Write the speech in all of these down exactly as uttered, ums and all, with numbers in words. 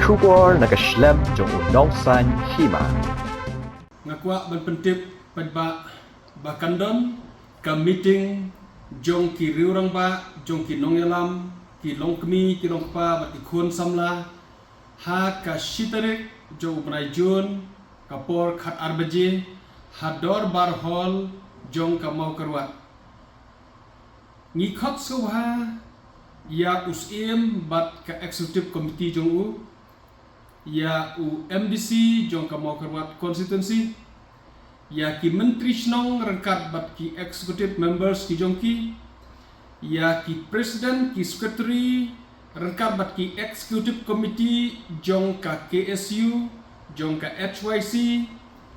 Khubor na ka shlem jong u Nongsaiñ Hima. Nga kwah ban pyntip pat ba, ba kan don ka meeting jong ki riew rangbah, jong ki nongïalam, ki longkmie, ki longkpa bad ki khun samla ha ka shi tarik jong u bnai Jun, ka por khat ar baje, ha Dorbar Hall jong ka Mawkyrwat. Ngi khot sngewbha ïa u Syiem bad ka Executive Committee jong u, ïa u M D C jong ka Mawkyrwat Constituency, ïa ki Myntri Shnong ryngkat bad ki Executive Members ki jong ki, ïa ki President, ki Secretary ryngkat bad ki Executive Committee jong ka K S U, jong ka H Y C,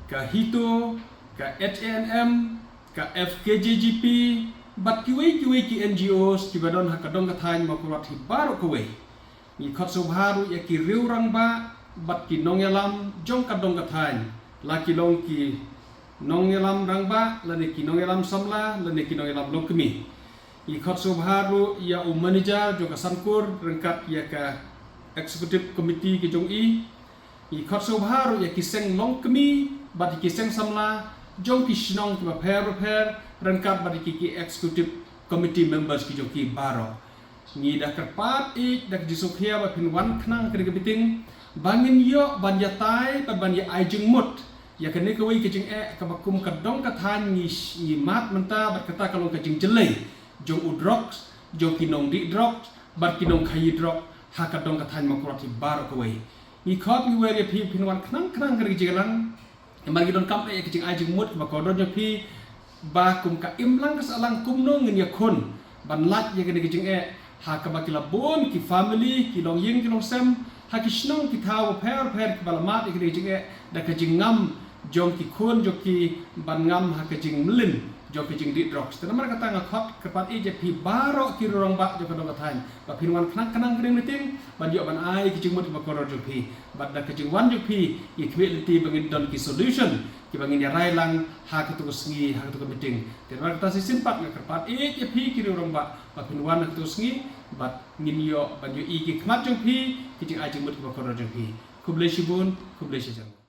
ka HITO, ka H A N M, ka F K J G P, bad kiwei kiwei ki N G Os kiba don ha ka dong ka thaiñ Mawkyrwat hi baroh kawei. Ngi khot sngewbha ruh ïa ki riew rangbah bad ki nongïalam jong ka dong ka thaiñ, la ki long ki nongïalam rangbah, lane ki nongïalam samla, lane ki nongïalam longkmie. Ngi khot sngewbha ruh ïa u manager jong ka Sankur ryngkat ïa ka Executive Committee ki jong i. Ngi khot sngewbha ruh ïa ki seng longkmie bad ïa ki seng samla jong ki shnong kiba pher bapher ryngkat bad ïa ki, ki Executive Committee Members ki jong ki baroh. Ngi da kyrpad ïeit da ka jingsngewkhia ba phin wan khnang ha kane ka meeting, ba ngin ïoh ban ïatai bad ban ïa ai jingmut ïa kane kawei ka jingeh kaba kum ka dong ka thaiñ ngi, ngi mad mynta, bad kata ka long ka jingjyllei jong u drugs, jong ki nongdih drugs bad ki nongkhaïi drugs ha ka dong ka thaiñ Mawkyrwat hi baroh kawei. Ngi khot ngi wer ïa phi phin wan khnang khnang ha kane ka jingïalang. Namar ngi donkam eh ïa ka jingai jingmut kaba kordor jong phi, ba kum ka imlang ka sahlang kumno ngin ïakhun ban lait ïa kane ka jingeh ha kaba ki la bun ki family, ki longïing ki longsem ha ki shnong ki thaw bapher bapher kiba la mad ïa kane ka jingeh da ka jingngam jong ki khun jong ki ban ngam ha ka jingmlien jong ka jingdih drugs. Te namar kata nga khot kyrpad ïeit ïa phi baroh ki riew rangbah jong ka dong ka thaiñ ba phin wan khnang khnang ha kane ka meeting ban ïoh ban ai ki jingmut kiba kordor jong phi. Bad da ka jingwan jong phi ngi khmih lynti ba ngin don ki solution kiba ngin ïarai lang ha kato ka sngi, ha kato ka meeting. Te namar kata shisien pat nga kyrpad ïeit ïa phi ki riew rangbah ba phin wan ha kato ka sngi bad ngin ïoh ban ïohi ki khmat jong phi, ki jingai jingmut kiba kordor jong phi. Khublei shibun, khublei shihajar.